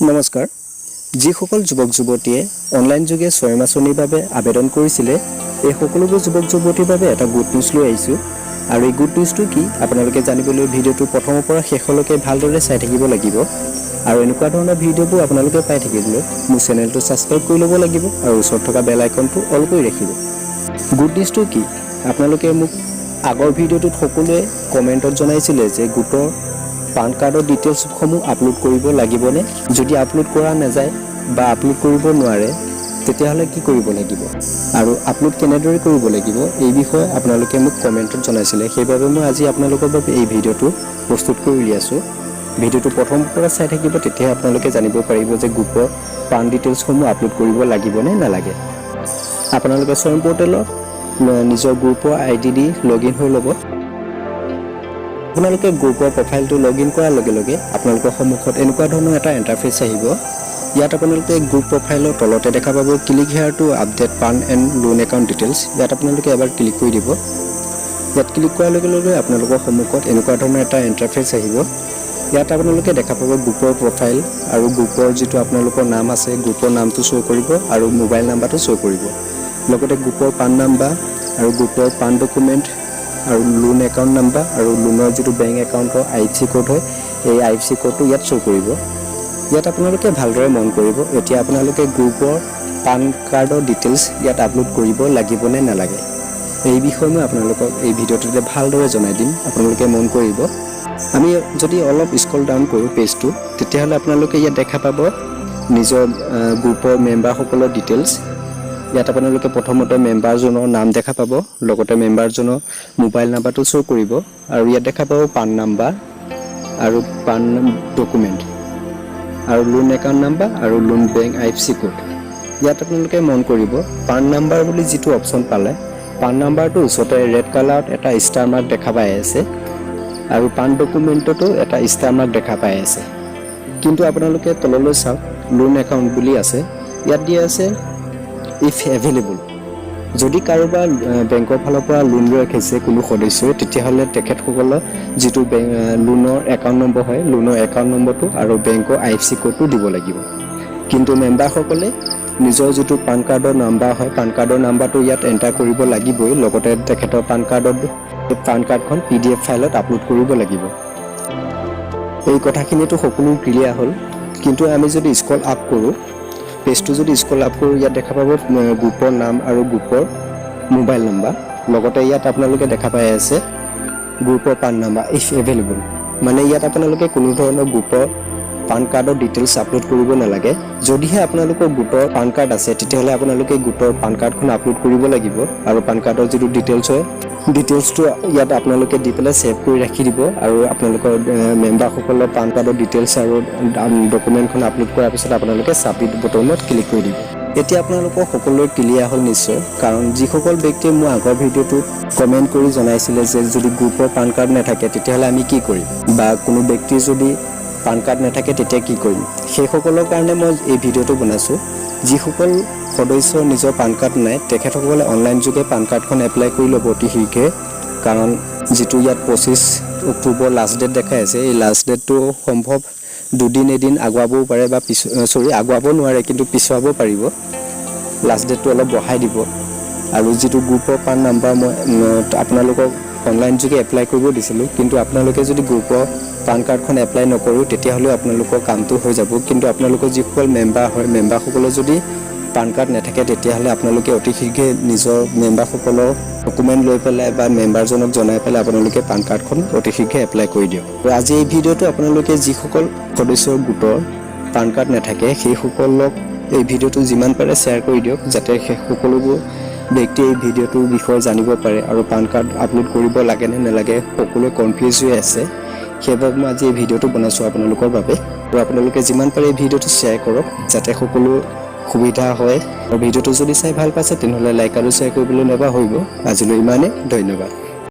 নমস্কাৰ। যিসকল যুৱক যুৱতীয়ে অনলাইন যোগে স্বয়ং আঁচনিৰ বাবে আবেদন কৰিছিলে, এই সকলোবোৰ যুৱক যুৱতীৰ বাবে এটা গুড নিউজ লৈ আহিছোঁ। আৰু এই গুড নিউজটো কি, আপোনালোকে জানিবলৈ ভিডিঅ'টো প্ৰথমৰ পৰা শেষলৈকে ভালদৰে চাই থাকিব লাগিব। আৰু এনেকুৱা ধৰণৰ ভিডিঅ'বোৰ আপোনালোকে পাই থাকিবলৈ মোৰ চেনেলটো ছাবস্ক্ৰাইব কৰি ল'ব লাগিব আৰু ওচৰত থকা বেল আইকনটো অল কৰি ৰাখিব। গুড নিউজটো কি? আপোনালোকে মোক আগৰ ভিডিঅ'টোত সকলোৱে কমেণ্টত জনাইছিলে যে গোটৰ পান কাৰ্ডৰ ডিটেইলছসমূহ আপলোড কৰিব লাগিবনে? যদি আপলোড কৰা নাযায় বা আপলোড কৰিব নোৱাৰে, তেতিয়াহ'লে কি কৰিব লাগিব আৰু আপলোড কেনেদৰে কৰিব লাগিব, এই বিষয়ে আপোনালোকে মোক কমেণ্টত জনাইছিলে। সেইবাবে মই আজি আপোনালোকৰ বাবে এই ভিডিঅ'টো প্ৰস্তুত কৰি উলিয়াইছোঁ। ভিডিঅ'টো প্ৰথমৰ পৰা চাই থাকিব, তেতিয়াহে আপোনালোকে জানিব পাৰিব যে গ্ৰুপৰ পান ডিটেইলছসমূহ আপলোড কৰিব লাগিব নে নালাগে। আপোনালোকে স্বয়ং পৰ্টেলত নিজৰ গ্ৰুপৰ আই ডি দি লগ ইন হৈ ল'ব। আপোনালোকে গ্ৰুপৰ প্ৰফাইলটো লগ ইন কৰাৰ লগে লগে আপোনালোকৰ সন্মুখত এনেকুৱা ধৰণৰ এটা ইণ্টাৰফেচ আহিব। ইয়াত আপোনালোকে গ্ৰুপ প্ৰফাইলৰ তলতে দেখা পাব "Click here to update PAN and loan account details"। ইয়াত আপোনালোকে এবাৰ ক্লিক কৰি দিব। ইয়াত ক্লিক কৰাৰ লগে লগে আপোনালোকৰ সন্মুখত এনেকুৱা ধৰণৰ এটা ইণ্টাৰফেচ আহিব। ইয়াত আপোনালোকে দেখা পাব গ্ৰুপৰ প্ৰফাইল আৰু গ্ৰুপৰ যিটো আপোনালোকৰ নাম আছে, গ্ৰুপৰ নামটো শ্ব' কৰিব আৰু মোবাইল নাম্বাৰটো শ্ব' কৰিব। লগতে গ্ৰুপৰ পান নাম্বাৰ আৰু গ্ৰুপৰ পান ডকুমেণ্ট আৰু লোন একাউণ্ট নাম্বাৰ আৰু লোনৰ যিটো বেংক একাউণ্টৰ আই এফ চি ক'ড হয়, এই আই এফ চি ক'ডটো ইয়াত শ্ব' কৰিব। ইয়াত আপোনালোকে ভালদৰে মন কৰিব। এতিয়া আপোনালোকে গ্ৰুপৰ পান কাৰ্ডৰ ডিটেইলছ ইয়াত আপলোড কৰিব লাগিব নে নালাগে, এই বিষয়ে মই আপোনালোকক এই ভিডিঅ'টোতে ভালদৰে জনাই দিম। আপোনালোকে মন কৰিব। আমি যদি অলপ স্ক্ৰল ডাউন কৰোঁ পেজটো, তেতিয়াহ'লে আপোনালোকে ইয়াত দেখা পাব নিজৰ গ্ৰুপৰ মেম্বাৰসকলৰ ডিটেইলছ। ইয়াত আপোনালোকে প্ৰথমতে মেম্বাৰজনৰ নাম দেখা পাব, লগতে মেম্বাৰজনৰ মোবাইল নাম্বাৰটো শ্ব' কৰিব আৰু ইয়াত দেখা পাব পান নাম্বাৰ আৰু পান ডকুমেণ্ট আৰু লোন একাউণ্ট নাম্বাৰ আৰু লোন বেংক আই এফ চি কোড। ইয়াত আপোনালোকে মন কৰিব, পান নাম্বাৰ বুলি যিটো অপশ্যন পালে, পান নাম্বাৰটোৰ ওচৰতে ৰেড কালাৰত এটা ষ্টাৰ মাৰ্ক দেখা পাই আছে আৰু পান ডকুমেণ্টতো এটা ষ্টাৰ মাৰ্ক দেখা পাই আছে। কিন্তু আপোনালোকে তললৈ চাওক, লোন একাউণ্ট বুলি আছে। ইয়াত দিয়া আছে if available. যদি কাৰোবাৰ বেংকৰ ফালৰ পৰা লোন লৈ ৰাখিছে কোনো সদস্যই, তেতিয়াহ'লে তেখেতসকলৰ যিটো বেংক লোনৰ একাউণ্ট নম্বৰ হয়, লোনৰ একাউণ্ট নম্বৰটো আৰু বেংকৰ আই এফ চি কোডটো দিব লাগিব। কিন্তু মেম্বাৰসকলে নিজৰ যিটো পান কাৰ্ডৰ নাম্বাৰ হয়, পান কাৰ্ডৰ নাম্বাৰটো ইয়াত এণ্টাৰ কৰিব লাগিবই। লগতে তেখেতৰ পান কাৰ্ডত পান কাৰ্ডখন পিডিএফ ফাইলত আপলোড কৰিব লাগিব। এই কথাখিনিতো সকলো ক্লিয়াৰ হ'ল। কিন্তু আমি যদি স্ক্ৰল আপ কৰোঁ, পেজটো যদি স্ক্ৰল আপ কৰোঁ, ইয়াত দেখা পাব গ্ৰুপৰ নাম আৰু গ্ৰুপৰ মোবাইল নাম্বাৰ। লগতে ইয়াত আপোনালোকে দেখা পাই আছে গ্ৰুপৰ পান নাম্বাৰ if available. মানে ইয়াত আপোনালোকে কোনো ধৰণৰ গ্ৰুপৰ পান কাৰ্ডৰ ডিটেইলছ আপলোড কৰিব নালাগে। যদিহে আপোনালোকৰ গোটৰ পান কাৰ্ড আছে, তেতিয়াহ'লে আপোনালোকে গোটৰ পান কাৰ্ডখন আপলোড কৰিব লাগিব আৰু পান কাৰ্ডৰ যিটো ডিটেইলছ হয়, ডিটেইলছটো ইয়াত আপোনালোকে দি পেলাই ছেভ কৰি ৰাখি দিব। আৰু আপোনালোকৰ মেম্বাৰসকলৰ পান কাৰ্ডৰ ডিটেইলছ আৰু ডকুমেণ্টখন আপলোড কৰাৰ পিছত আপোনালোকে ছাবমিট বটনত ক্লিক কৰি দিব। এতিয়া আপোনালোকৰ সকলোৰে ক্লিয়াৰ হ'ল নিশ্চয়। কাৰণ যিসকল ব্যক্তিয়ে মোৰ আগৰ ভিডিঅ'টোত কমেণ্ট কৰি জনাইছিলে যে যদি গ্ৰুপৰ পান কাৰ্ড নাথাকে, তেতিয়াহ'লে আমি কি কৰিম, বা কোনো ব্যক্তিৰ যদি পান কাৰ্ড নাথাকে, তেতিয়া কি কৰিম, সেইসকলৰ কাৰণে মই এই ভিডিঅ'টো বনাইছোঁ। যিসকল সদস্যৰ নিজৰ পান কাৰ্ড নাই, তেখেতসকলে অনলাইন যোগে পান কাৰ্ডখন এপ্লাই কৰি ল'ব অতি শীঘ্ৰে। কাৰণ যিটো ইয়াত 25 অক্টোবৰ লাষ্ট ডেট দেখাই আছে, এই লাষ্ট ডেটটো সম্ভৱ দুদিন এদিন আগুৱাবও পাৰে বা পিছ, চৰি, আগুৱাব নোৱাৰে, কিন্তু পিছুৱাব পাৰিব। লাষ্ট ডেটটো অলপ বঢ়াই দিব। আৰু যিটো গ্ৰুপৰ পান নাম্বাৰ মই আপোনালোকক অনলাইন যোগে এপ্লাই কৰিব দিছিলোঁ, কিন্তু আপোনালোকে যদি গ্ৰুপৰ পান কাৰ্ডখন এপ্লাই নকৰোঁ, তেতিয়াহ'লেও আপোনালোকৰ কামটো হৈ যাব। কিন্তু আপোনালোকৰ যিসকল মেম্বাৰ হয়, মেম্বাৰসকলৰ যদি পান কাৰ্ড নাথাকে, তেতিয়াহ'লে আপোনালোকে অতি শীঘ্ৰে নিজৰ মেম্বাৰসকলৰ ডকুমেণ্ট লৈ পেলাই বা মেম্বাৰজনক জনাই পেলাই আপোনালোকে পান কাৰ্ডখন অতি শীঘ্ৰে এপ্লাই কৰি দিয়ক। আৰু আজি এই ভিডিঅ'টো আপোনালোকে যিসকল সদস্যৰ গোটৰ পান কাৰ্ড নাথাকে, সেইসকলক এই ভিডিঅ'টো যিমান পাৰে শ্বেয়াৰ কৰি দিয়ক, যাতে সেই সকলোবোৰ ব্যক্তিয়ে এই ভিডিঅ'টোৰ বিষয়ে জানিব পাৰে আৰু পান কাৰ্ড আপলোড কৰিব লাগে নে নালাগে, সকলোৱে কনফিউজ হৈ আছে। সেইবাবে মই আজি এই ভিডিঅ'টো বনাইছোঁ আপোনালোকৰ বাবে। আৰু আপোনালোকে যিমান পাৰে এই ভিডিঅ'টো শ্বেয়াৰ কৰক, যাতে সকলো সুবিধা হয়। আৰু ভিডিঅ'টো যদি চাই ভাল পাইছে, তেনেহ'লে লাইক আৰু শ্বেয়াৰ কৰিবলৈ নাপাহৰিব। আজিলৈ ইমানেই, ধন্যবাদ।